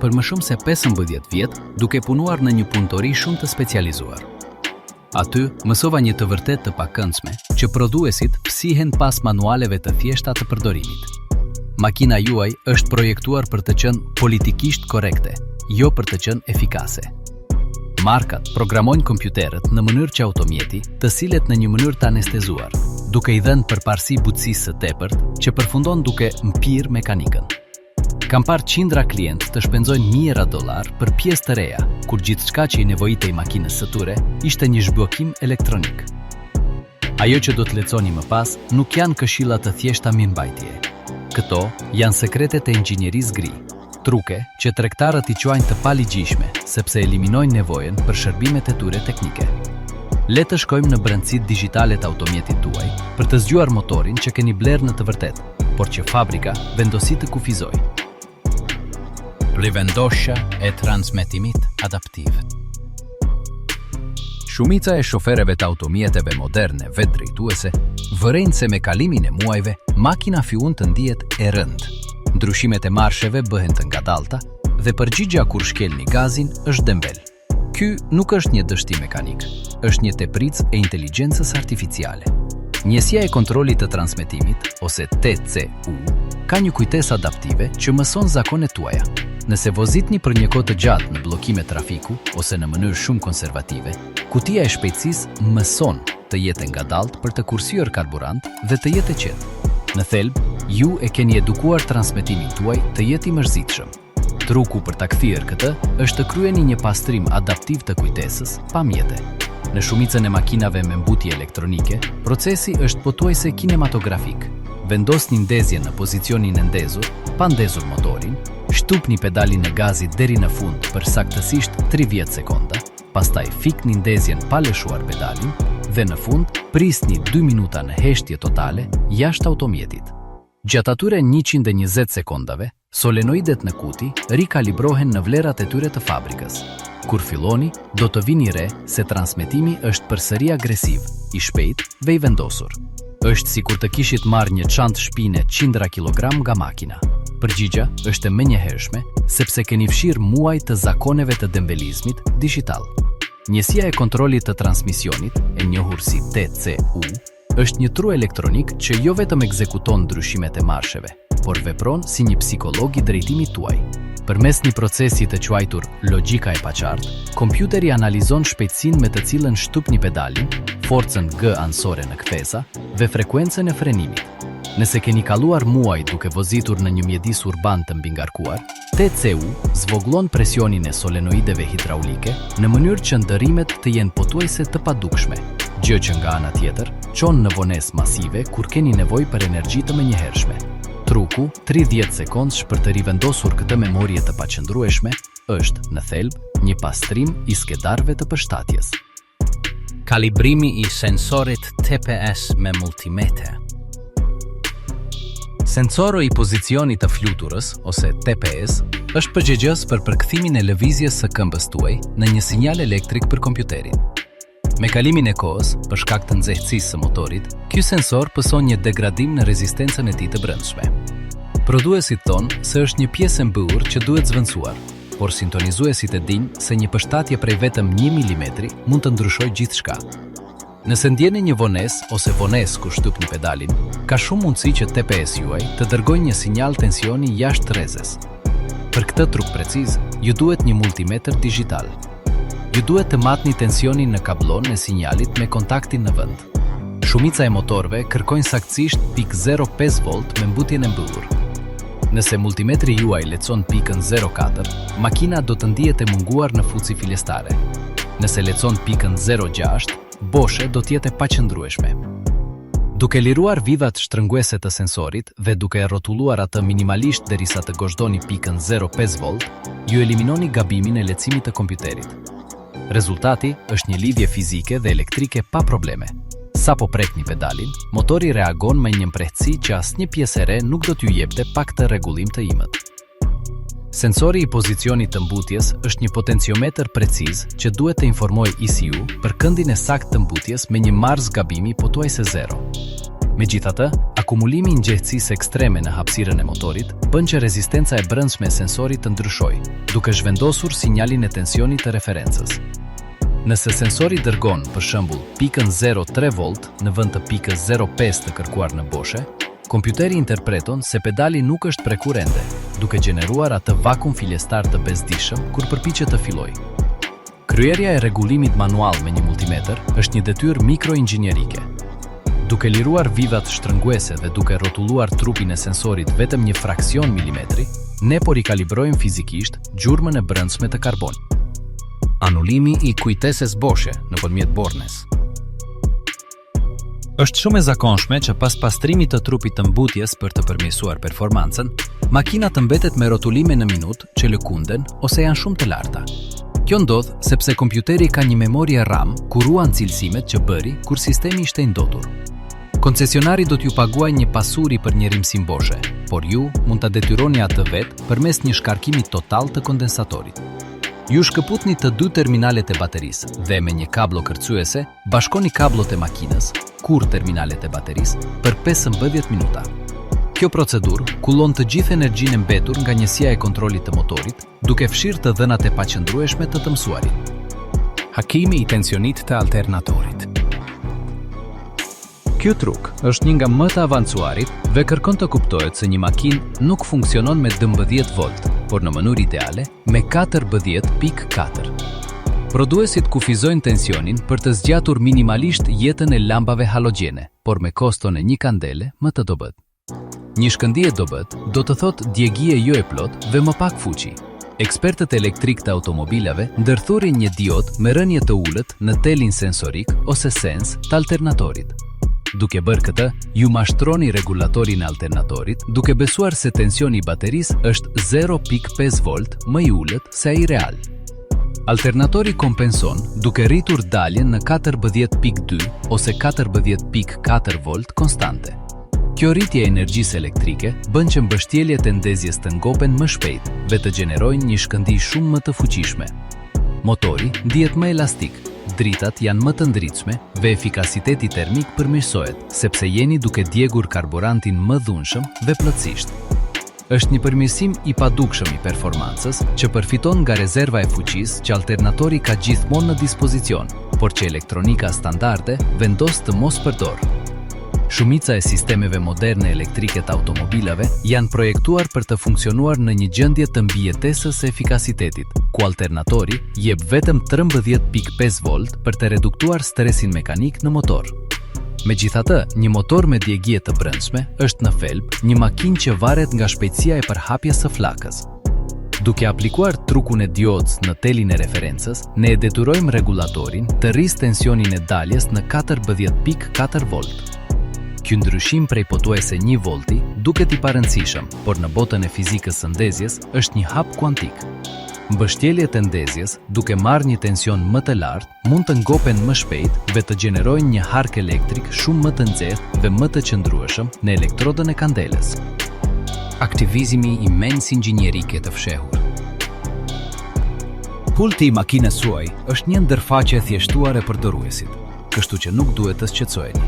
për më shumë se 15 vjet duke punuar në një punëtori shumë të specializuar. Aty, mësova një të vërtetë të pakëndshme, që prodhuesit fshihen pas manualeve të thjeshta të përdorimit. Makina juaj është projektuar për të qenë politikisht korrekte, jo për të qenë efikase. Markat programojnë kompjuterët në mënyrë që automjeti të sillet në një mënyrë të anestezuar, duke i dhënë përparësi butësisë së tepërt që përfundon duke mpirë mekanikën. Kam parë qindra klientë të shpenzojnë mijëra dollarë për pjesë të reja, kur gjithçka që i nevojitej makinës së tyre ishte një zhbllokim elektronik. Ajo që do të lexoni më pas nuk janë këshilla të thjeshta mirëmbajtjeje. Këto janë sekretet e inxhinierisë gri, Truke që tregtarët i quajnë të paligjshme, sepse eliminojnë nevojën për shërbimet e tyre teknike. Le të shkojmë në brendësitë digjitale të automjetit tuaj për të zgjuar motorin që keni blerë në të vërtetë, por që fabrika vendosi të kufizojë. Rivendosja e transmetimit adaptiv. Shumica e shoferëve të automjeteve moderne vetëdrejtuese vërejnë se me kalimin e muajve makina fillon të ndihet e rëndë. Ndryshimet e marsheve bëhen të ngadalta dhe përgjigja kur shkelni gazin është dembel. Ky nuk është një dështim mekanik, është një tepricë e inteligjencës artificiale. Njësia e kontrollit të transmetimit, ose TCU, ka një kujtesë adaptive që mëson zakonet tuaja. Nëse vozitni për një kohë të gjatë në bllokime trafiku ose në mënyrë shumë konservative, kutia e shpejtësisë mëson të jetë e ngadaltë për të kursyer karburant dhe të jetë e qetë. Në thelb, ju e keni edukuar transmetimin tuaj të jetë i mërzitshëm. Truku për ta kthyer këtë është të kryeni një pastrim adaptiv të kujtesës pa mjete. Në shumicën e makinave me mbutje elektronike, procesi është pothuajse kinematografik. Vendosni ndezjen në pozicionin e ndezur, pa ndezur motorin, shtypni pedalin e gazit deri në fund për saktësisht 30 sekonda, pastaj fikni ndezjen pa lëshuar pedalin dhe në fund prisni 2 minuta në heshtje totale jashtë automjetit. Gjatë atyre 120 sekondave, solenoidet në kuti rikalibrohen në vlerat e tyre të fabrikës. Kur filloni, do të vini re se transmetimi është përsëri agresiv, i shpejtë dhe i vendosur. Është sikur të kishit marrë një çantë shpine qindra kilogram nga makina. Përgjigja është e menjëhershme, sepse keni fshirë muaj të zakoneve të dembelizmit dixhital. Njësia e kontrollit të transmisionit, e njohur si TCU, është një tru elektronik që jo vetëm ekzekuton ndryshimet e marsheve, por vepron si një psikolog i drejtimit tuaj. Përmes një procesi të quajtur logjika e paqartë, kompjuteri analizon shpejtësinë me të cilën shtypni pedalin, forcën G anësore në kthesa dhe frekuencën e frenimit. Nëse keni kaluar muaj duke vozitur në një mjedis urban të mbingarkuar, TCU zvogëlon presionin e solenoideve hidraulike në mënyrë që ndërrimet të jenë pothuajse të padukshme, gjë që nga ana tjetër çon në vonesë masive kur keni nevojë për energji të menjëhershme. Truku 30 sekondësh për të rivendosur këtë memorie të paqëndrueshme është, në thelb, një pastrim i skedarëve të përshtatjes. Kalibrimi i sensorit TPS me multimeter. Sensori i pozicionit të fluturës, ose TPS, është përgjegjës për përkthimin e lëvizjes së këmbës tuaj në një sinjal elektrik për kompjuterin. Me kalimin e kohës, për shkak të nxehtësisë së motorit, ky sensor pëson një degradim në rezistencën e tij të brendshme. Prodhuesit thonë se është një pjesë e mbyllur që duhet zëvendësuar, por sintonizuesit e dinë se një përshtatje prej vetëm një milimetri mund të ndryshojë gjithçka. Nëse ndjeni një vonesë ose vonesë kur shtypni pedalin, ka shumë mundësi që TPS juaj të dërgojë një sinjal tensioni jashtë rrezes. Për këtë truk preciz, ju duhet një multimetër dixhital. Ju duhet të matni tensionin në kabllon e sinjalit me kontaktin në vend. Shumica e motorëve kërkojnë saktësisht 0.05 volt me mbutjen e mbyllur. Nëse multimetri juaj lexon pikën 04, makina do të ndihet e munguar në fuqi fillestare. Nëse lexon pikën 06, boshe do të jetë e paqëndrueshme. Duke liruar vidhat shtrënguese të sensorit dhe duke e rrotulluar atë minimalisht derisa të gozhdoni pikën 0.5 volt, ju eliminoni gabimin e leximit të kompjuterit. Rezultati është një lidhje fizike dhe elektrike pa probleme. Sapo prekni pedalin, motori reagon me një mprehtësi që asnjë pjesë e re nuk do t'ju jepte pa këtë rregullim të imët. Sensori i pozicionit të mbutjes është një potenciometër preciz që duhet të informojë ECU për këndin e saktë të mbutjes me një marzh gabimi pothuajse zero. Megjithatë, akumulimi i nxehtësisë ekstreme në hapësirën e motorit bën që rezistenca e brendshme e sensorit të ndryshojë, duke zhvendosur sinjalin e tensionit të referencës. Nëse sensori dërgon, për shembull, pikën 0,3 volt në vend të pikës 0,5 të kërkuar në boshe, kompjuteri interpreton se pedali nuk është prekur ende, duke gjeneruar atë vakum fillestar të bezdisshëm kur përpiqet të fillojë. Kryerja e rregullimit manual me një multimetër është një detyrë mikroinxhinierike. Duke liruar vivat shtrënguese dhe duke rrotulluar trupin e sensorit vetëm një fraksion milimetri, ne po rikalibrojmë fizikisht gjurmën e brendshme të karbonit. Anulimi i kujtesës boshe nëpërmjet bornes. Është shumë e zakonshme që pas pastrimit të trupit të mbutjes për të përmirësuar performancën, makina të mbetet me rrotullime në minutë që lëkunden ose janë shumë të larta. Kjo ndodh sepse kompjuteri ka një memorie RAM ku ruan cilësimet që bëri kur sistemi ishte i ndotur. Koncesionari do t'ju paguajë një pasuri për një rimësim boshe, por ju mund ta detyroni atë vetë përmes një shkarkimi total të kondensatorit. Ju shkëputni të dy terminalet e baterisë dhe me një kabllo kërcyese bashkoni kabllot e makinës, kur terminalet e baterisë, për 15 minuta. Kjo procedurë kullon të gjithë energjinë e mbetur nga njësia e kontrollit të motorit, duke fshirë të dhënat e paqëndrueshme të të mësuarit. Hakimi i tensionit të alternatorit. Ky truk është një nga më të avancuarit dhe kërkon të kuptohet se një makinë nuk funksionon me 12 volt, por në mënyrë ideale me 14.4. Prodhuesit kufizojnë tensionin për të zgjatur minimalisht jetën e llambave halogjene, por me koston e një kandele më të dobët. Një shkëndijë e dobët do të thotë djegie jo e plotë dhe më pak fuqi. Ekspertët elektrikë të automobilave ndërthurin një diodë me rënie të ulët në telin sensorik ose sens të alternatorit. Duke bërë këtë, ju mashtroni rregullatorin e alternatorit duke besuar se tensioni i baterisë është 0.5 volt më i ulët se ai real. Alternatori kompenson duke rritur daljen në 14.2 ose 14.4 volt konstante. Kjo rritje e energjisë elektrike bën që mbështjelljet e ndezjes të ngopen më shpejt dhe të gjenerojnë një shkëndijë shumë më të fuqishme. Motori ndihet më elastik, dritat janë më të ndritshme dhe efikasiteti termik përmirësohet, sepse jeni duke djegur karburantin më dhunshëm dhe plotësisht. Është një përmirësim i padukshëm i performancës që përfiton nga rezerva e fuqisë që alternatori ka gjithmonë në dispozicion, por që elektronika standarde vendos të mos përdorë. Shumica e sistemeve moderne elektrike të automobilave janë projektuar për të funksionuar në një gjendje të mbijetesës së efikasitetit, ku alternatori jep vetëm 13.5 volt për të reduktuar stresin mekanik në motor. Megjithatë, një motor me djegie të brendshme është në thelb një makinë që varet nga shpejtësia e përhapjes së flakës. Duke aplikuar trukun e diodës në telin e referencës, ne e detyrojmë rregullatorin të rrisë tensionin e daljes në 14.4 volt. Ky ndryshim prej pothuajse 1 volti duket i parëndësishëm, por në botën e fizikës së ndezjes është një hap kuantik. Mbështjelljet e ndezjes, duke marrë një tension më të lartë, mund të ngopen më shpejt dhe të gjenerojnë një hark elektrik shumë më të nxehtë dhe më të qëndrueshëm në elektrodën e kandelës. Aktivizimi i menysë inxhinierike të fshehur. Pulti i makinës suaj është një ndërfaqe e thjeshtuar e përdoruesit, kështu që nuk duhet të shqetësoheni.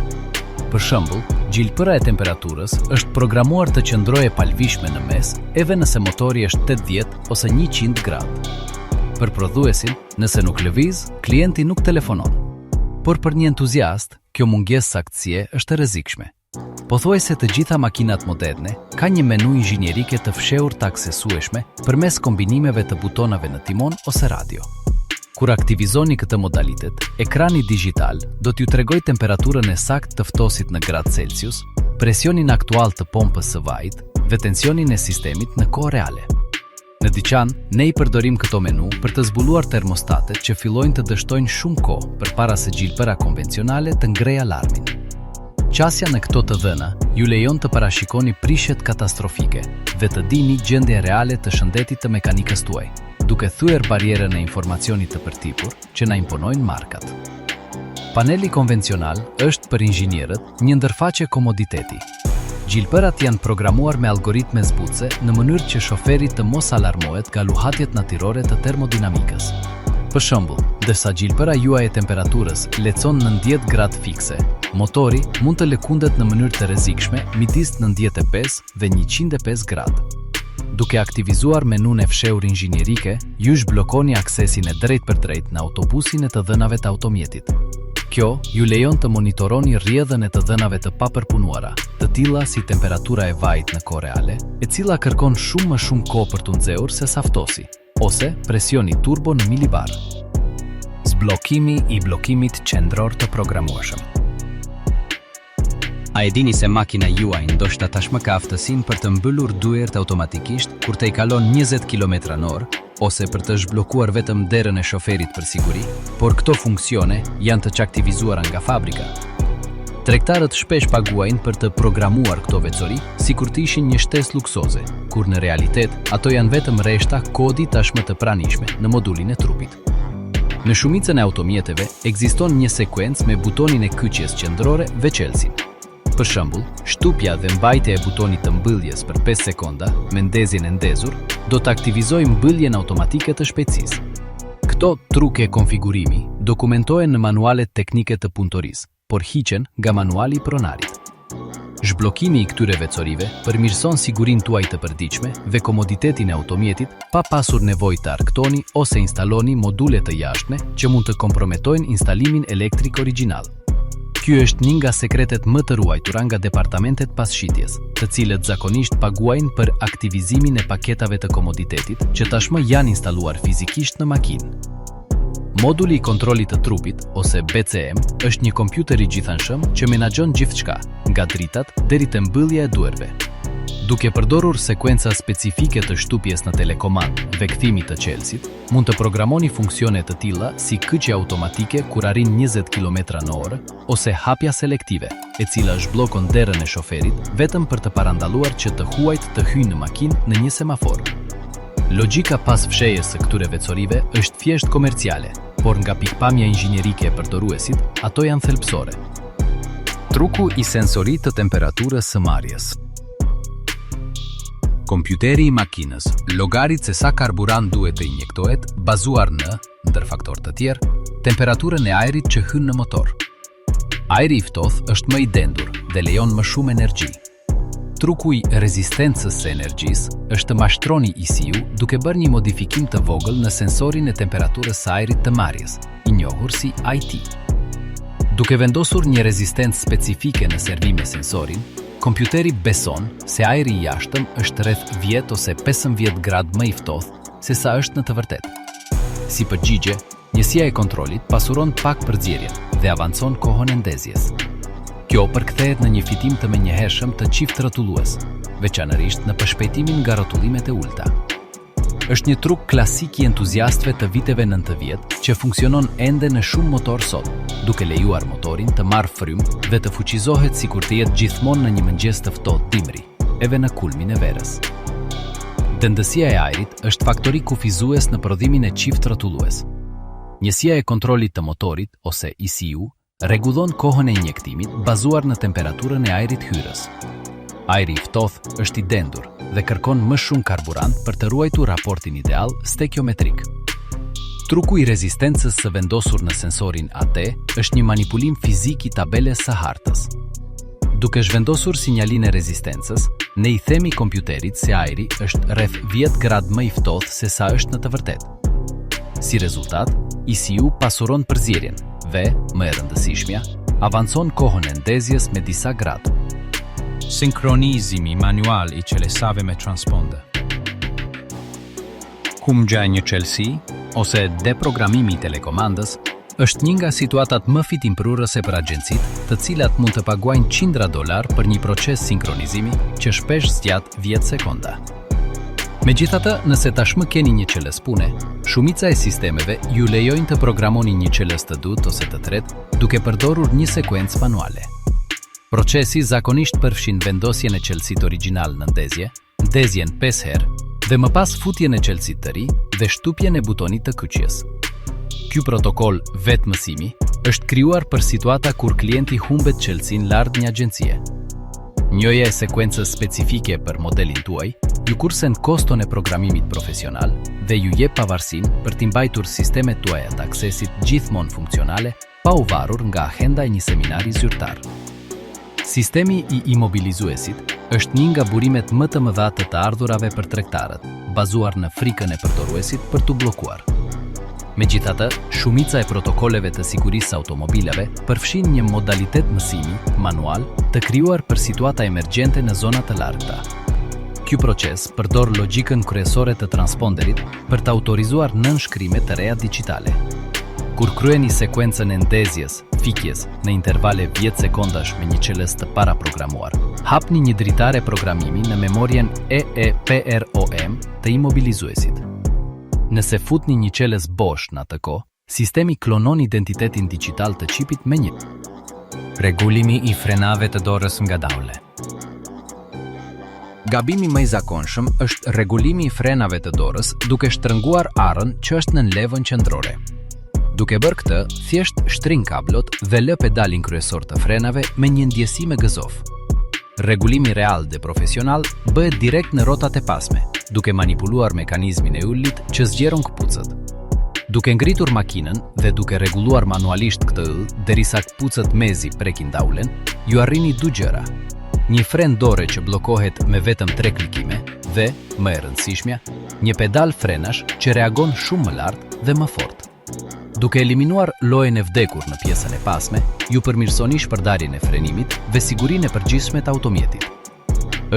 Për shembull, gjilpëra e temperaturës është programuar të qëndrojë e palëvizshme në mes edhe nëse motori është 80 ose 100 gradë. Për prodhuesin, Nëse nuk lëviz, klienti nuk telefonon. Por për një entuziast, kjo mungesë saktësie është e rrezikshme. Pothuajse të gjitha makinat moderne kanë një menu inxhinierike të fshehur të aksesueshme përmes kombinimeve të butonave në timon ose radio. Kur aktivizoni këtë modalitet, ekrani digjital do t'ju tregojë temperaturën e saktë të ftohësit në gradë Celsius, presionin aktual të pompës së vajit dhe tensionin e sistemit në kohë reale. Në dyqan, ne i përdorim këto menu për të zbuluar termostatet që fillojnë të dështojnë shumë kohë përpara se gjilpëra konvencionale të ngrejë alarmin. Qasja në këto të dhëna ju lejon të parashikoni prishjet katastrofike dhe të dini gjendjen reale të shëndetit të mekanikës tuaj, duke thyer barrierën e informacionit të përtypur që na imponojnë markat. Paneli konvencional është për inxhinierët një ndërfaqe komoditeti. Gjilpërat janë programuar me algoritme zbutëse në mënyrë që shoferi të mos alarmohet nga luhatjet natyrore të termodinamikës. Për shembull, ndërsa gjilpëra juaj e temperaturës lexon 90 gradë fikse, Motori mund të lëkundet në mënyrë të rrezikshme midis 95 dhe 105 gradë. Duke aktivizuar menunë e fshehur inxhinierike, ju zhbllokoni aksesin e drejtpërdrejtë në autobusin e të dhënave të automjetit. Kjo ju lejon të monitoroni rrjedhën e të dhënave të papërpunuara, të tilla si temperatura e vajit në kohë reale, e cila kërkon shumë më shumë kohë për t'u nxehur sesa ftohësi, ose presioni turbo në milibar. Zhbllokimi i bllokimit qendror të programueshëm. A e dini se makina juaj ndoshta tashmë ka aftësinë për të mbyllur dyert automatikisht kur tejkalon 20 kilometra në orë, ose për të zhbllokuar vetëm derën e shoferit për siguri, por këto funksione janë të çaktivizuara nga fabrika. Tregtarët shpesh paguajnë për të programuar këto veçori sikur të ishin një shtesë luksoze, kur në realitet ato janë vetëm rreshta kodi tashmë të pranishme në modulin e trupit. Në shumicën e automjeteve ekziston një sekuencë me butonin e kyçjes qendrore dhe çelësin. Për shembull, shtypja dhe mbajtja e butonit të mbylljes për 5 sekonda me ndezjen e ndezur do të aktivizojë mbylljen automatike të shpejtësisë. Këto truke konfigurimi dokumentohen në manualet teknike të punëtorisë, por hiqen nga manuali i pronarit. Zhbllokimi i këtyre veçorive përmirëson sigurinë tuaj të përditshme dhe komoditetin e automjetit pa pasur nevojë të arkëtoni ose instaloni module të jashtme që mund të komprometojnë instalimin elektrik origjinal. Ky është një nga sekretet më të ruajtura nga departamentet pas shitjes, të cilët zakonisht paguajnë për aktivizimin e paketave të komoditetit që tashmë janë instaluar fizikisht në makinë. Moduli i kontrollit të trupit, ose BCM, është një kompjuter i gjithanshëm që menaxhon gjithçka, nga dritat deri te mbyllja e duerve. Duke përdorur sekuenca specifike të shtypjes në telekomandë dhe kthimit të çelësit, mund të programoni funksione të tilla si kyçja automatike kur arrin 20 kilometra në orë ose hapja selektive, e cila zhbllokon derën e shoferit vetëm për të parandaluar që të huajt të hyjnë në makinë në një semafor. Logjika pas fshehjes së këtyre veçorive është thjesht komerciale, por nga pikëpamja inxhinierike e përdoruesit, ato janë thelbësore. Truku i sensorit të temperaturës së marrjes. Kompjuteri i makinës llogarit se sa karburant duhet të injektohet bazuar në, ndër faktorë të tjerë, temperaturën e ajrit që hyn në motor. Ajri i ftohtë është më i dendur dhe lejon më shumë energji. Truku i rezistencës së energjisë është të mashtroni ECU duke bërë një modifikim të vogël në sensorin e temperaturës së ajrit të marrjes, i njohur si AT. Duke vendosur një rezistencë specifike në servi me sensorin, kompjuteri beson se ajri i jashtëm është rreth 10 ose 15 gradë më i ftohtë se sa është në të vërtetë. Si përgjigje, njësia e kontrollit pasuron pak përzierjen dhe avancon kohën e ndezjes. Kjo përkthehet në një fitim të menjëhershëm të çift rrotullues, veçanërisht në përshpejtimin nga rrotullimet e ulëta. Është një truk klasik i entuziastëve të viteve 90 që funksionon ende në shumë motorë sot, duke lejuar motorin të marrë frymë dhe të fuqizohet sikur të jetë gjithmonë në një mëngjes të ftohtë dimri, edhe në kulmin e verës. Dendësia e ajrit është faktori kufizues në prodhimin e çift rrotullues. Njësia e kontrollit të motorit ose ECU rregullon kohën e injektimit bazuar në temperaturën e ajrit hyrës. Ajri i ftohtë është i dendur dhe kërkon më shumë karburant për të ruajtur raportin ideal stekiometrik. Truku i rezistencës së vendosur në sensorin AT është një manipulim fizik i tabelës së hartës. Duke zhvendosur sinjalin e rezistencës, ne i themi kompjuterit se ajri është rreth 10 gradë më i ftohtë se sa është në të vërtetë. Si rezultat, ECU pasuron përzierjen dhe, më e rëndësishmja, avancon kohën e ndezjes me disa gradë. Sinkronizimi manual i çelësave me transponder. Humbja e një çelësi ose deprogramimi i telekomandës është një nga situatat më fitimprurëse për agjencitë, të cilat mund të paguajnë qindra dollar për një proces sinkronizimi që shpesh zgjat 10 sekonda. Megjithatë, nëse tashmë keni një çelës pune, shumica e sistemeve ju lejojnë të programoni një çelës të dytë ose të tretë duke përdorur një sekuencë manuale. Procesi zakonisht përfshin vendosjen e çelësit origjinal në ndezje, ndezjen 5 herë dhe më pas futjen e çelësit të ri dhe shtypjen e butonit të kyçjes. Ky protokoll vetëmësimi është krijuar për situata kur klienti humbet çelësin larg një agjencie. Njohja e sekuencës specifike për modelin tuaj ju kursen koston e programimit profesional dhe ju jep pavarësinë për t'i mbajtur sistemet tuaja të aksesit gjithmonë funksionale pa u varur nga axhenda e një seminari zyrtar. Sistemi i imobilizuesit është një nga burimet më të mëdha të të ardhurave për tregtarët, bazuar në frikën e përdoruesit për t'u bllokuar. Megjithatë, shumica e protokolleve të sigurisë së automobilave përfshijnë një modalitet mësimi, manual, të krijuar për situata emergjente në zona të largëta. Ky proces përdor logjikën kryesore të transponderit për të autorizuar nënshkrime të reja dixhitale. Kur kryeni sekuencën e ndezjes, fikjes, në intervale 10 sekondash me një çelës të paraprogramuar, hapni një dritare programimi në memorien EEPROM të imobilizuesit. Nëse futni një çelës bosh në atë kohë, sistemi klonon identitetin dixhital të çipit me një. Rregullimi i frenave të dorës nga daule. Gabimi më i zakonshëm është rregullimi i frenave të dorës duke shtrënguar arrën që është nën levën qendrore. Duke bërë këtë, thjesht shtrin kablot dhe lë pedalin kryesor të frenave me një ndjesi me gëzof. Rregullimi real dhe profesional bëhet direkt në rrotat e pasme, duke manipuluar mekanizmin e yllit që zgjeron këpucët. Duke ngritur makinën dhe duke rregulluar manualisht këtë yll derisa këpucët mezi prekin daulen, ju arrini dy gjëra. Një fren dore që bllokohet me vetëm tre klikime dhe, më e rëndësishmja, një pedal frenash që reagon shumë më lart dhe më fort. Duke eliminuar lojën e vdekur në pjesën e pasme, ju përmirësoni shpërndarjen e frenimit dhe sigurinë e përgjithshme të automjetit.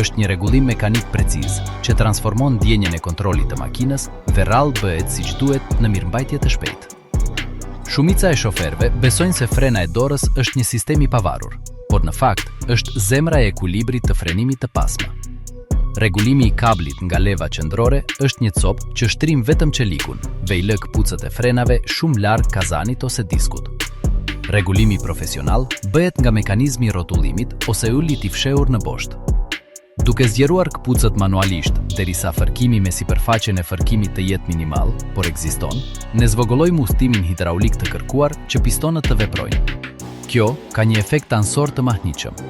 Është një rregullim mekanik preciz që transformon ndjenjën e kontrollit të makinës dhe rrallë bëhet siç duhet në mirëmbajtje të shpejtë. Shumica e shoferëve besojnë se frena e dorës është një sistem i pavarur, por në fakt është zemra e ekuilibrit të frenimit të pasmë. Rregullimi i kablit nga leva qendrore është një copë që shtrin vetëm çelikun dhe i lë këpucët e frenave shumë larg kazanit ose diskut. Rregullimi profesional bëhet nga mekanizmi i rrotullimit ose yllit i fshehur në bosht. Duke zgjeruar këpucët manualisht derisa fërkimi me sipërfaqen e fërkimit të jetë minimal, por ekziston, ne zvogëlojmë udhëtimin hidraulik të kërkuar që pistonët të veprojnë. Kjo ka një efekt anësor të mahnitshëm.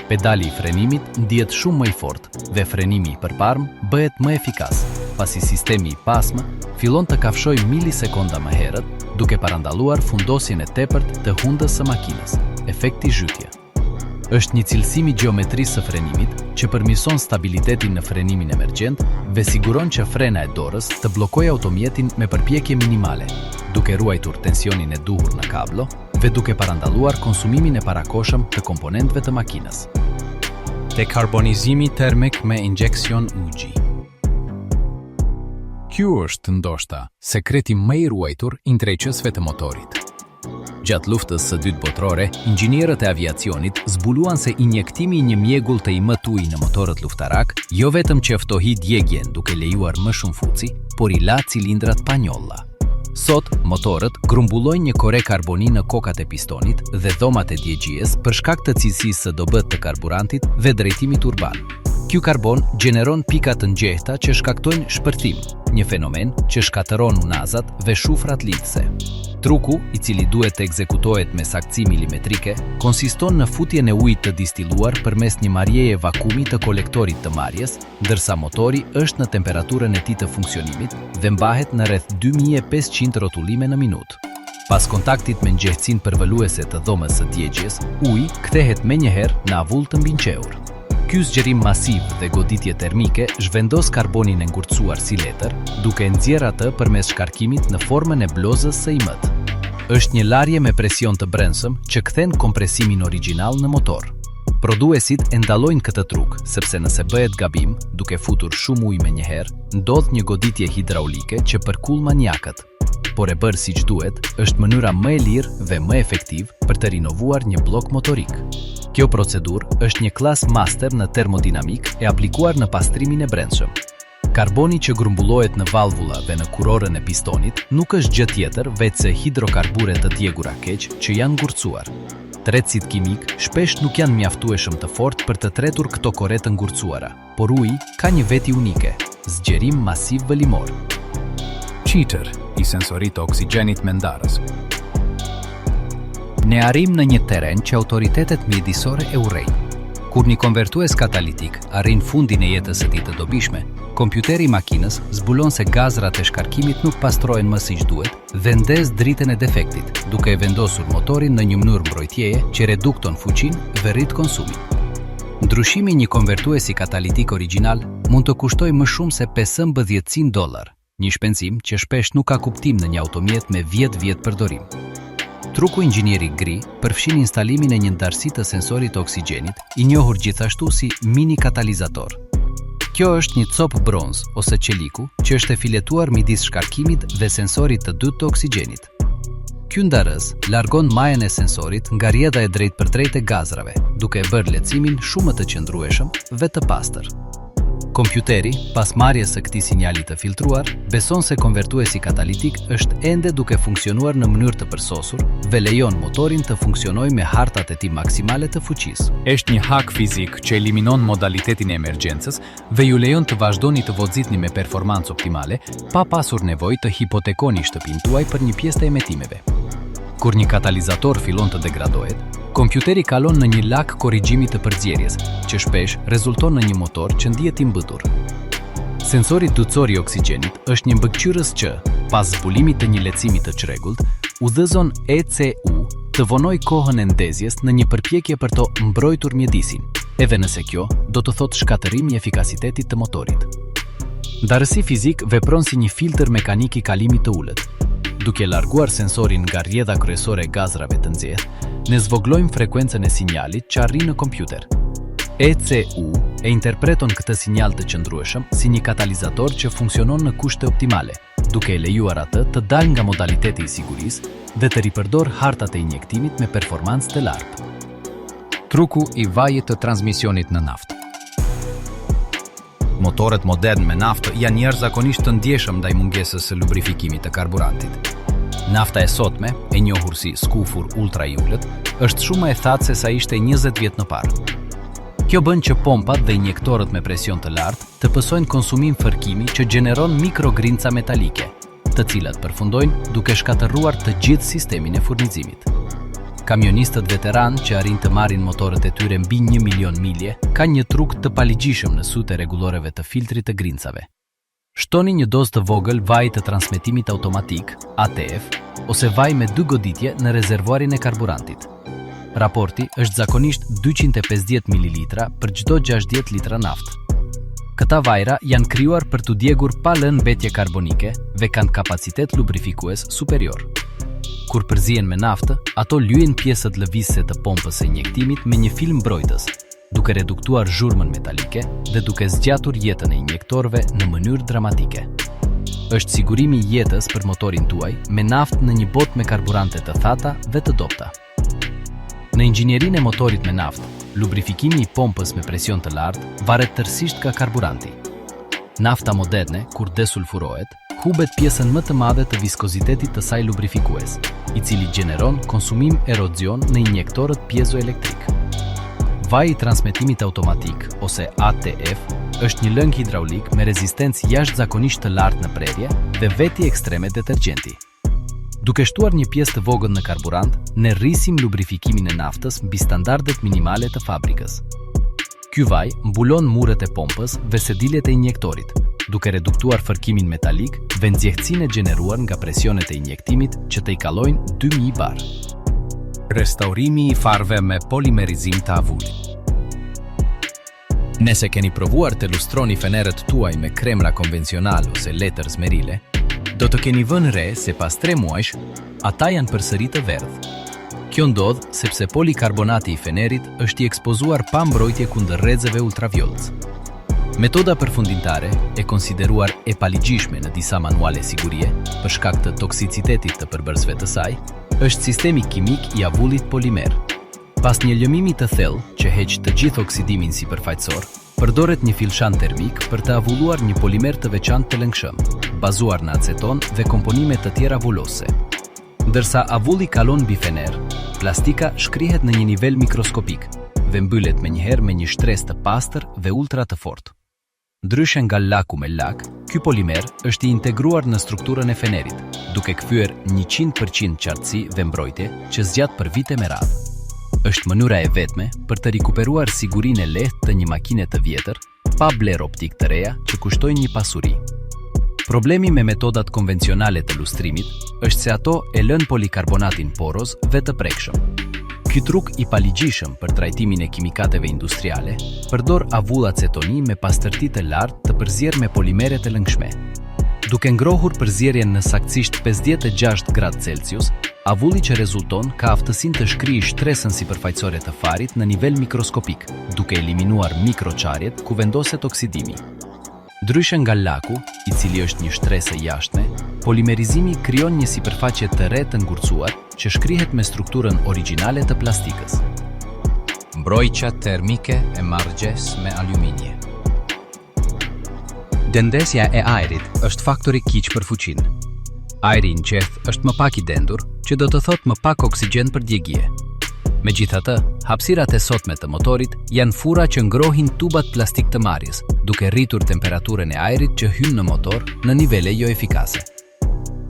Pedali i frenimit ndihet shumë më i fortë dhe frenimi i përparmë bëhet më efikas, pasi sistemi i pasmë fillon të kafshojë milisekonda më herët, duke parandaluar fundosjen e tepërt të hundës së makinës, efekti zhytje. Është një cilësim i gjeometrisë së frenimit që përmirëson stabilitetin në frenimin emergjent dhe siguron që frena e dorës të bllokojë automjetin me përpjekje minimale, duke ruajtur tensionin e duhur në kabllo dhe duke parandaluar konsumimin e parakohshëm të komponentëve të makinës. Dekarbonizimi termik me injeksion uji. Ky është, ndoshta, sekreti më i ruajtur i ndreqësve të motorit. Gjatë Luftës së Dytë Botërore, inxhinierët e aviacionit zbuluan se injektimi i një mjegull të imët uji në motorët luftarakë jo vetëm që ftohi djegien duke lejuar më shumë fuqi, por i la cilindrat pa njolla. Sot, motorët grumbullojnë një kore karboni në kokat e pistonit dhe dhomat e djegies për shkak të cilësisë së dobët të karburantit dhe drejtimit urban. Ky karbon gjeneron pika të nxehta që shkaktojnë shpërthim, një fenomen që shkatërron unazat dhe shufrat lidhëse. Truku, i cili duhet të ekzekutohet me saktësi milimetrike, konsiston në futjen e ujit të distiluar përmes një marrjeje vakumi të kolektorit të marrjes, ndërsa motori është në temperaturën e tij të funksionimit dhe mbahet në rreth 2500 rrotullime në minutë. Pas kontaktit me nxehtësinë përvëluese të dhomës së djegies, uji kthehet menjëherë në avull të mbinxehur. Ky zgjerim masiv dhe goditje termike zhvendos karbonin e ngurtësuar si letër, duke e nxjerrë atë përmes shkarkimit në formën e blozës së imët. Është një larje me presion të brendshëm që kthen kompresimin origjinal në motor. Prodhuesit e ndalojnë këtë truk, sepse nëse bëhet gabim, duke futur shumë ujë menjëherë, ndodh një goditje hidraulike që përkull maniakët. Por e bërë siç duhet, është mënyra më e lirë dhe më efektiv për të rinovuar një bllok motorik. Kjo procedurë është një klasë master në termodinamikë e aplikuar në pastrimin e brendshëm. Karboni që grumbullohet në valvula dhe në kurorën e pistonit nuk është gjë tjetër veçse hidrokarbure të djegura keq që janë ngurtësuar. Tretësit kimikë shpesh nuk janë mjaftueshëm të fortë për të tretur këto kore të ngurtësuara. Por uji ka një veti unike, zgjerim masiv vëlimor. Cheater i sensorit të oksigjenit me ndarës. Ne arrijmë në një terren që autoritetet mjedisore e urrejnë. Kur një konvertues katalitik arrin fundin e jetës së tij të dobishme, kompjuteri i makinës zbulon se gazrat e shkarkimit nuk pastrohen më siç duhet dhe ndez dritën e defektit, duke e vendosur motorin në një mënyrë mbrojtjeje që redukton fuqinë dhe rrit konsumin. Ndryshimi i një konvertuesi katalitik origjinal mund të kushtojë më shumë se 1500 dollarë, një shpenzim që shpesh nuk ka kuptim në një automjet me 10 vjet përdorim. Truku inxhinierik gri përfshin instalimin e një ndarësi të sensorit të oksigjenit, i njohur gjithashtu si mini katalizator. Kjo është një copë bronz ose çeliku që është e filetuar midis shkarkimit dhe sensorit të dytë të oksigjenit. Ky ndarës largon majën e sensorit nga rrjedha e drejtpërdrejtë e gazrave, duke e bërë leximin shumë më të qëndrueshëm dhe të pastër. Kompjuteri, pas marrjes së këtij sinjali të filtruar, beson se konvertuesi katalitik është ende duke funksionuar në mënyrë të përsosur dhe lejon motorin të funksionojë me hartat e tij maksimale të fuqisë. Eshtë një hak fizik që eliminon modalitetin e emergjencës dhe ju lejon të vazhdoni të vozitni me performancë optimale pa pasur nevojë të hipotekoni shtëpinë tuaj për një pjesë të emetimeve. Kur një katalizator fillon të degradohet, kompjuteri kalon në një lak korrigjimi të përzierjes, që shpesh rezulton në një motor që ndihet i mbytur. Sensori dytësor i oksigjenit është një mbikëqyrës që, pas zbulimit të një lecimi të çrregullt, udhëzon ECU të vonojë kohën e ndezjes në një përpjekje për të mbrojtur mjedisin, edhe nëse kjo do të thotë shkatërrim i efikasitetit të motorit. Ndarësi fizik vepron si një filtër mekanik i kalimit të ulët. Duke larguar sensorin nga rrjedha kryesore e gazrave të nxehtë, ne zvogëlojmë frekuencën e sinjalit që arrin në kompjuter. ECU e interpreton këtë sinjal të qëndrueshëm si një katalizator që funksionon në kushte optimale, duke e lejuar atë të dalë nga modaliteti i sigurisë dhe të ripërdorë hartat e injektimit me performancë të lartë. Truku i vajit të transmisionit në naftë. Motorët modernë me naftë janë jashtëzakonisht të ndjeshëm ndaj mungesës së lubrifikimit të karburantit. Nafta e sotme, e njohur si sulfur ultra i ulët, është shumë më e thatë se sa ishte 20 vjet më parë. Kjo bën që pompat dhe injektorët me presion të lartë të pësojnë konsumim fërkimi që gjeneron mikrogrinca metalike, të cilat përfundojnë duke shkatërruar të gjithë sistemin e furnizimit. Kamionistët veteranë që arrijnë të marrin motorët e tyre mbi 1 milion milje kanë një truk të paligjshëm në sytë e rregulloreve të filtrit të grincave. Shtoni një dozë të vogël vaji të transmetimit automatik, ATF, ose vaj me dy goditje në rezervuarin e karburantit. Raporti është zakonisht 250 ml për çdo 60 litra naftë. Këta vajra janë krijuar për t'u djegur pa lënë mbetje karbonike dhe kanë kapacitet lubrifikues superior. Kur përzihen me naftë, ato lyejnë pjesët lëvizëse të pompës së injektimit me një film mbrojtës, duke reduktuar zhurmën metalike dhe duke zgjatur jetën e injektorëve në mënyrë dramatike. Është sigurimi i jetës për motorin tuaj me naftë në një botë me karburante të thata dhe të dobëta. Në inxhinierinë e motorit me naftë, lubrifikimi i pompës me presion të lartë varet tërësisht nga karburanti. Nafta moderne, kur desulfurohet, humbet pjesën më të madhe të viskozitetit të saj lubrifikues, i cili gjeneron konsumim erozion në injektorët piezoelektrik. Vaji i transmetimit automatik ose ATF është një lëng hidraulik me rezistencë jashtëzakonisht të lartë në prerje dhe veti ekstreme detergjenti. Duke shtuar një pjesë të vogël në karburant, ne rrisim lubrifikimin e naftës mbi standardet minimale të fabrikës. Ky vaj mbulon muret e pompës dhe sediljet e injektorit, duke reduktuar fërkimin metalik dhe nxehtësinë e gjeneruar nga presionet e injektimit që tejkalojnë 2000 bar. Restaurimi i farëve me polimerizim të avullit. Nëse keni provuar të lustroni fenerët tuaj me kremra konvencional ose letër zmerile, do të keni vënë re se pas 3 muajsh, ata janë përsëri të verdhë. Kjo ndodh sepse polikarbonati i fenerit është i ekspozuar pa mbrojtje kundër rrezeve ultravjollcë. Metoda përfundimtare, e konsideruar e paligjshme në disa manuale sigurie për shkak të toksicitetit të përbërësve të saj, është sistemi kimik i avullit polimer. Pas një lëmimi të thellë që heq të gjithë oksidimin sipërfaqësor, përdoret një filxhan termik për të avulluar një polimer të veçantë të lëngshëm, bazuar në aceton dhe komponime të tjera vulose. Ndërsa avulli kalon mbi fener, plastika shkrihet në një nivel mikroskopik dhe mbyllet menjëherë me një shtresë të pastër dhe ultra të fortë. Ndryshe nga laku me lak, ky polimer është i integruar në strukturën e fenerit, duke kthyer 100% qartësi dhe mbrojtje që zgjat për vite me radhë. Është mënyra e vetme për të rikuperuar sigurinë e lehtë të një makine të vjetër pa blerë optikë të reja që kushtojnë një pasuri. Problemi me metodat konvencionale të lustrimit është se ato e lënë polikarbonatin poroz dhe të prekshëm. Ky truk i paligjshëm për trajtimin e kimikateve industriale përdor avull acetoni me pastërti të lartë të përzierë me polimere të lëngshme. Duke ngrohur përzierjen në saktësisht 56 gradë Celsius, avulli që rezulton ka aftësinë të shkrijë shtresën sipërfaqësore të farit në nivel mikroskopik, duke eliminuar mikroçarjet ku vendoset oksidimi. Ndryshe nga laku, i cili është një shtresë e jashtme, polimerizimi krijon një sipërfaqe të re të ngurtësuar që shkrihet me strukturën origjinale të plastikës. Mbrojtja termike e marrjes me aluminje. Dendësia e ajrit është faktori kyç për fuqinë. Ajri i nxehtë është më pak i dendur, që do të thotë më pak oksigjen për djegie. Megjithatë, hapësirat e sotme të motorit janë furra që ngrohin tubat plastik të marrjes, duke rritur temperaturën e ajrit që hyn në motor në nivele joefikase.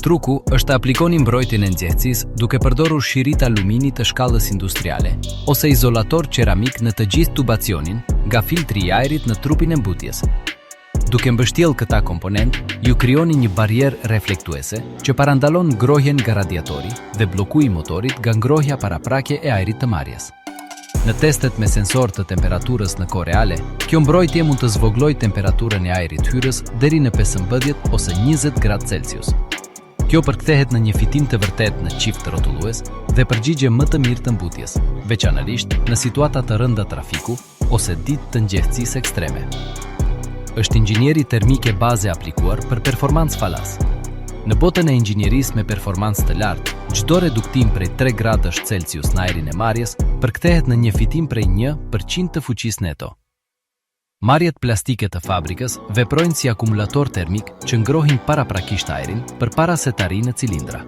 Truku është të aplikoni mbrojtjen e nxehtësisë duke përdorur shirit alumini të shkallës industriale ose izolator qeramik në të gjithë tubacionin, nga filtri i ajrit në trupin e mbytjes. Duke mbështjellë këta komponentë, ju krijoni një barrierë reflektuese që parandalon ngrohjen nga radiatori dhe blloku i motorit nga ngrohja paraprake e ajrit të marrjes. Në testet me sensor të temperaturës në kohë reale, kjo mbrojtje mund të zvogëlojë temperaturën e ajrit hyrës deri në 15 ose 20 gradë Celsius. Kjo përkthehet në një fitim të vërtetë në çift rrotullues dhe përgjigje më të mirë të mbytjes, veçanërisht në situata të rënda trafiku ose ditë të nxehtësisë ekstreme. Është inxhinieri termike bazë e aplikuar për performancë falas. Në botën e inxhinierisë me performancë të lartë, çdo reduktim prej 3 gradësh Celsius në ajrin e marrjes përkthehet në një fitim prej 1% të fuqisë neto. Marrjet plastike të fabrikës veprojnë si akumulator termik që ngrohin paraprakisht ajrin përpara se të arrijë në cilindra.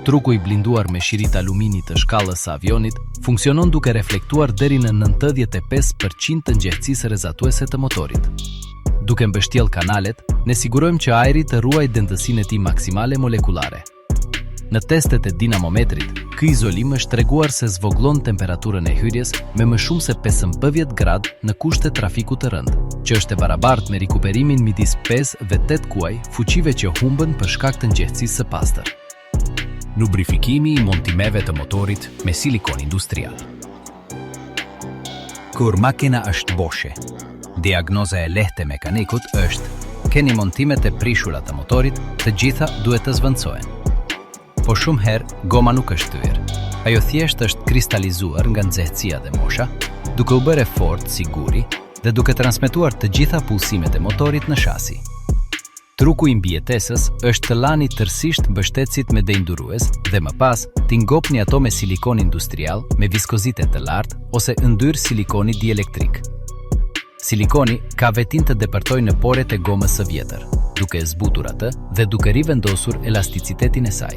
Truku i blinduar me shirit alumini të shkallës së avionit funksionon duke reflektuar deri në 95% të nxehtësisë rrezatuese të motorit. Duke mbështjellë kanalet, ne sigurojmë që ajri të ruajë dendësinë e tij maksimale molekulare. Në testet e dinamometrit, ky izolim është treguar se zvogëlon temperaturën e hyrjes me më shumë se 15 gradë në kushte trafiku të rëndë, që është e barabartë me rikuperimin midis 5 dhe 8 kuaj fuqive që humbën për shkak të nxehtësisë së pastër. Lubrifikimi i montimeve të motorit me silikon industrial. Kur makina është boshe, diagnoza e lehtë e mekanikut është keni montimet e prishura të motorit, të gjitha duhet të zëvendësohen. Po shumë herë, goma nuk është thyer. Ajo thjesht është kristalizuar nga nxehtësia dhe mosha, duke u bërë e fortë si guri dhe duke transmetuar të gjitha pulsimet e motorit në shasi. Truku i mbijetesës është të lani tërësisht mbështetësit me dendurues dhe më pas t'i ngopni ato me silikon industrial me viskozitet të lartë ose yndyrë silikoni dielektrik. Silikoni ka vetinë të depërtojë në poret e gomës së vjetër, duke e zbutur atë dhe duke rivendosur elasticitetin e saj.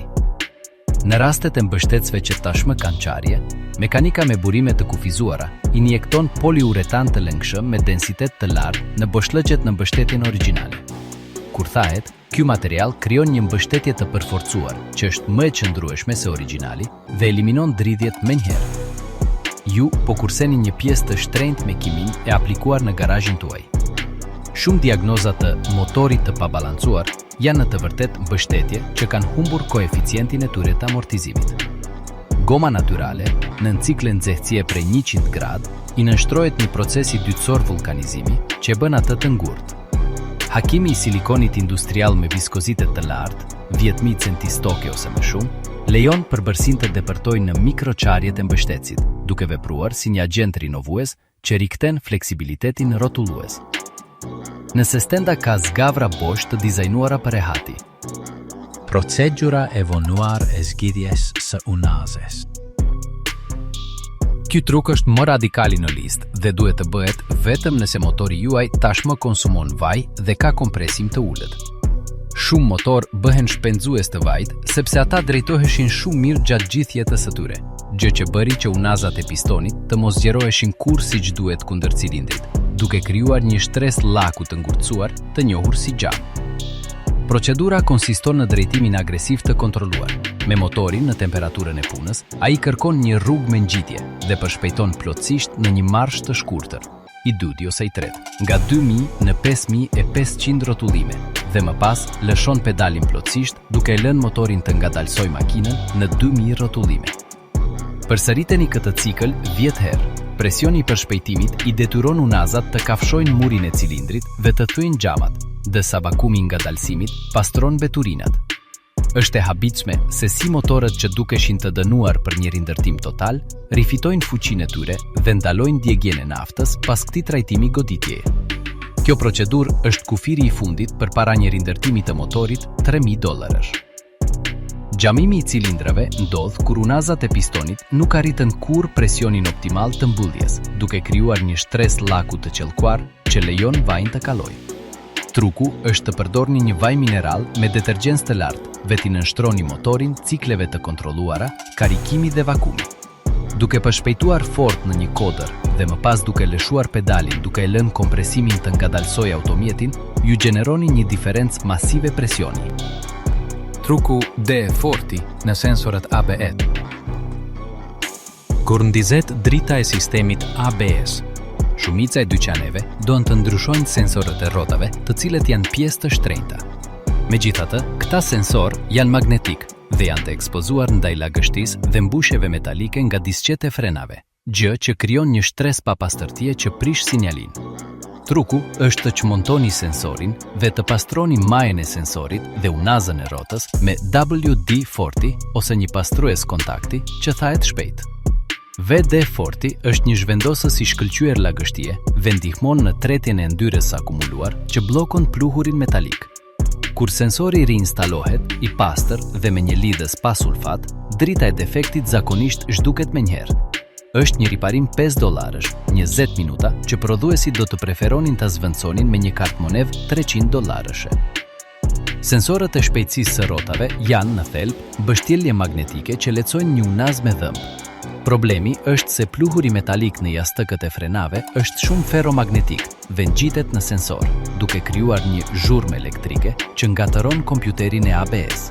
Në rastet e mbështetësve që tashmë kanë çarje, mekanika me burime të kufizuara injekton poliuretan të lëngshëm me densitet të lartë në boshllëqet në mbështetjen origjinale. Kur thahet, ky material krijon një mbështetje të përforcuar që është më e qëndrueshme se origjinali dhe eliminon dridhjet menjëherë. Ju po kurseni një pjesë të shtrenjtë me kiminë e aplikuar në garazhin tuaj. Shumë diagnoza të motorit të pabalancuar janë në të vërtetë mbështetje që kanë humbur koeficientin e tyre të amortizimit. Goma natyrale, nën cikle nxehtësie prej 100 gradë, i nënshtrohet një procesi dytësor vulkanizimi që e bën atë të ngurtë. Hakimi i silikonit industrial me viskozitet të lartë, 10.000 centistoke ose më shumë, lejon përbërësin të depërtojë në mikroçarjet e mbështetësit, duke vepruar si një agjent rinovues që rikthen fleksibilitetin rrotullues. Nëse stenda ka zgavra bosh të dizajnuara për rehati. Procedura e vonuar e zgjidhjes së unazës. Ky truk është më radikali në listë dhe duhet të bëhet vetëm nëse motori juaj tashmë konsumon vaj dhe ka kompresim të ulët. Shumë motor bëhen shpenzues të vajit sepse ata drejtoheshin shumë mirë gjatë gjithë jetës së tyre, gjë që bëri që unazat e pistonit të mos zgjeroheshin kurrë siç duhet kundër cilindrit, duke krijuar një shtresë laku të ngurtësuar të njohur si xham. Procedura konsiston në drejtimin agresiv të kontrolluar. Me motorin në temperaturën e punës, ai kërkon një rrugë me ngjitje dhe përshpejton plotësisht në një marsh të shkurtër, i dyti ose i tretë, nga 2000 në 5500 rrotullime dhe më pas lëshon pedalin plotësisht duke e lënë motorin të ngadalësojë makinën në 2000 rrotullime. Përsëriteni këtë cikël 10 herë. Presioni i përshpejtimit i detyron unazat të kafshojnë murin e cilindrit dhe të thyejnë xhamat, ndërsa vakumi i ngadalësimit pastron mbeturinat. Është e habitshme se si motorët që dukeshin të dënuar për një rindërtim total, rifitojnë fuqinë e tyre dhe ndalojnë djegien e naftës pas këtij trajtimi goditjeje. Kjo procedurë është kufiri i fundit përpara një rindërtimi të motorit 3000 dollarësh. Xhamimi i cilindrave ndodh kur unazat e pistonit nuk arritën kurrë presionin optimal të mbylljes, duke krijuar një shtresë llaku të qelkuar që lejon vajin të kalojë. Truku është të përdorni një vaj mineral me detergjencë të lartë dhe t'i nënshtroni motorin cikleve të kontrolluara karikimi dhe vakumi. Duke përshpejtuar fort në një kodër dhe më pas duke lëshuar pedalin duke e lënë kompresimin të ngadalësojë automjetin, ju gjeneroni një diferencë masive presioni. Truku WD-40 në sensorët ABS. Kur ndizet drita e sistemit ABS, Shumica e dyqaneve doan të ndryshojnë sensorët e rrotave, të cilët janë pjesë të shtrenjta. Megjithatë, këta sensorë janë magnetik dhe janë të ekspozuar ndaj lagështisë dhe mbushjeve metalike nga disqet e frenave, gjë që krijon një shtresë papastërtie që prish sinjalin. Truku është të çmontoni sensorin dhe të pastroni majën e sensorit dhe unazën e rrotës me WD-40 ose një pastrues kontakti që thahet shpejt. WD-40 është një zhvendosës i shkëlqyer lagështie dhe ndihmon në tretjen e yndyrës së akumuluar që bllokon pluhurin metalik. Kur sensori riinstalohet, i pastër dhe me një lidhës pa sulfat, drita e defektit zakonisht zhduket menjëherë. Është një riparim 5 dollarësh, 20 minuta, që prodhuesit do të preferonin ta zëvendësonin me një kartëmonedhë 300 dollarëshe. Sensorët e shpejtësisë së rrotave janë, në thelb, mbështjellje magnetike që lehtësojnë një unazë me dhëmbë. Problemi është se pluhuri metalik në jastëkët e frenave është shumë ferromagnetik dhe ngjitet në sensor, duke krijuar një zhurmë elektrike që ngatërron kompjuterin e ABS.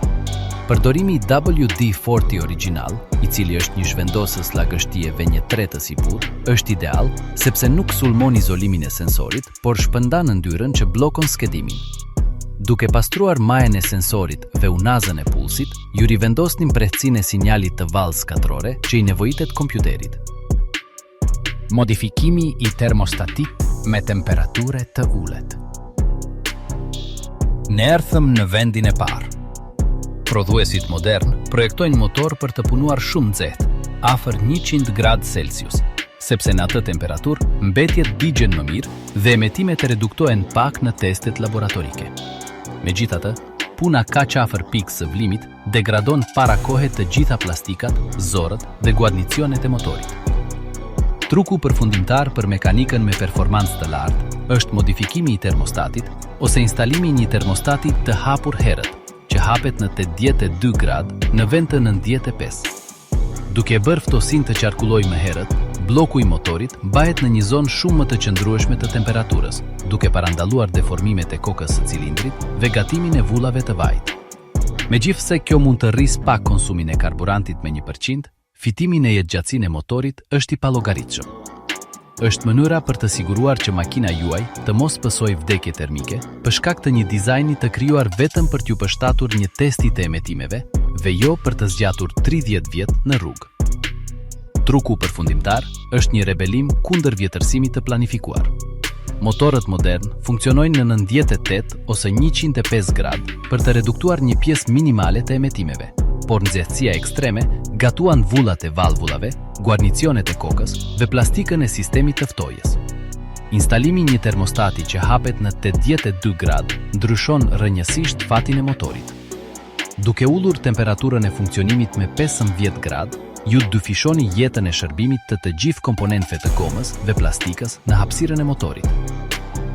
Përdorimi i WD-40 origjinal, i cili është një zhvendosës lagështie dhe një tretës i butë, është ideal sepse nuk sulmon izolimin e sensorit, por shpërndan yndyrën që bllokon skedimin. Duke pastruar majën e sensorit dhe unazën e pulsit, ju rivendosni mprehtësinë e sinjalit të valës katrore që i nevojitet kompjuterit. Modifikimi i termostatit me temperature të ulët. Ne erdhëm në vendin e parë. Prodhuesit modern projektojnë motor për të punuar shumë nxehtë, afër 100 gradë Celsius, sepse në atë temperaturë mbetjet digjen më mirë dhe emetimet reduktohen pak në testet laboratorike. Megjithatë, puna kaq afër pikës së vlimit degradon para kohe të gjitha plastikat, zorrët dhe guarnicionet e motorit. Truku përfundimtar për mekanikën me performancë të lartë është modifikimi i termostatit ose instalimi i një termostati të hapur herët, që hapet në 82 gradë në vend të 95. Duke e bërë ftohtësinë të qarkullojë më herët, blloku i motorit mbahet në një zonë shumë më të qëndrueshme të temperaturës, duke parandaluar deformimet e kokës së cilindrit dhe gatimin e vullave të vajit. Megjithëse kjo mund të rrisë pak konsumin e karburantit me 1%, fitimi në jetëgjatësinë e motorit është i pallogaritshëm. Është mënyra për të siguruar që makina juaj të mos pësojë vdekje termike për shkak të një dizajni të krijuar vetëm për t'ju përshtatur një testi të emetimeve dhe jo për të zgjatur 30 vjet në rrugë. Truku përfundimtar është një rebelim kundër vjetërsimit të planifikuar. Motorët modern funksionojnë në 98 ose 105 gradë për të reduktuar një pjesë minimale të emetimeve, por nxehtësia ekstreme gatuan vullat e valvulave, guarnicionet e kokës dhe plastikën e sistemit të ftohjes. Instalimi i një termostati që hapet në 82 gradë ndryshon rrënjësisht fatin e motorit. Duke ulur temperaturën e funksionimit me 15 gradë, ju dyfishoni jetën e shërbimit të të gjithë komponentëve të gomës dhe plastikës në hapësirën e motorit.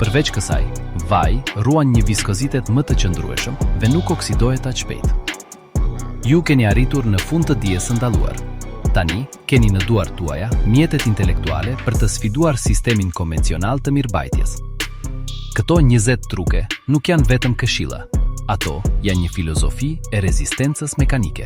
Përveç kësaj, vaji ruan një viskozitet më të qëndrueshëm dhe nuk oksidohet aq shpejt. Ju keni arritur në fund të dijes së ndaluar. Tani, keni në duart tuaja mjetet intelektuale për të sfiduar sistemin konvencional të mirëmbajtjes. Këto 20 truke nuk janë vetëm këshilla. Ato janë një filozofi e rezistencës mekanike.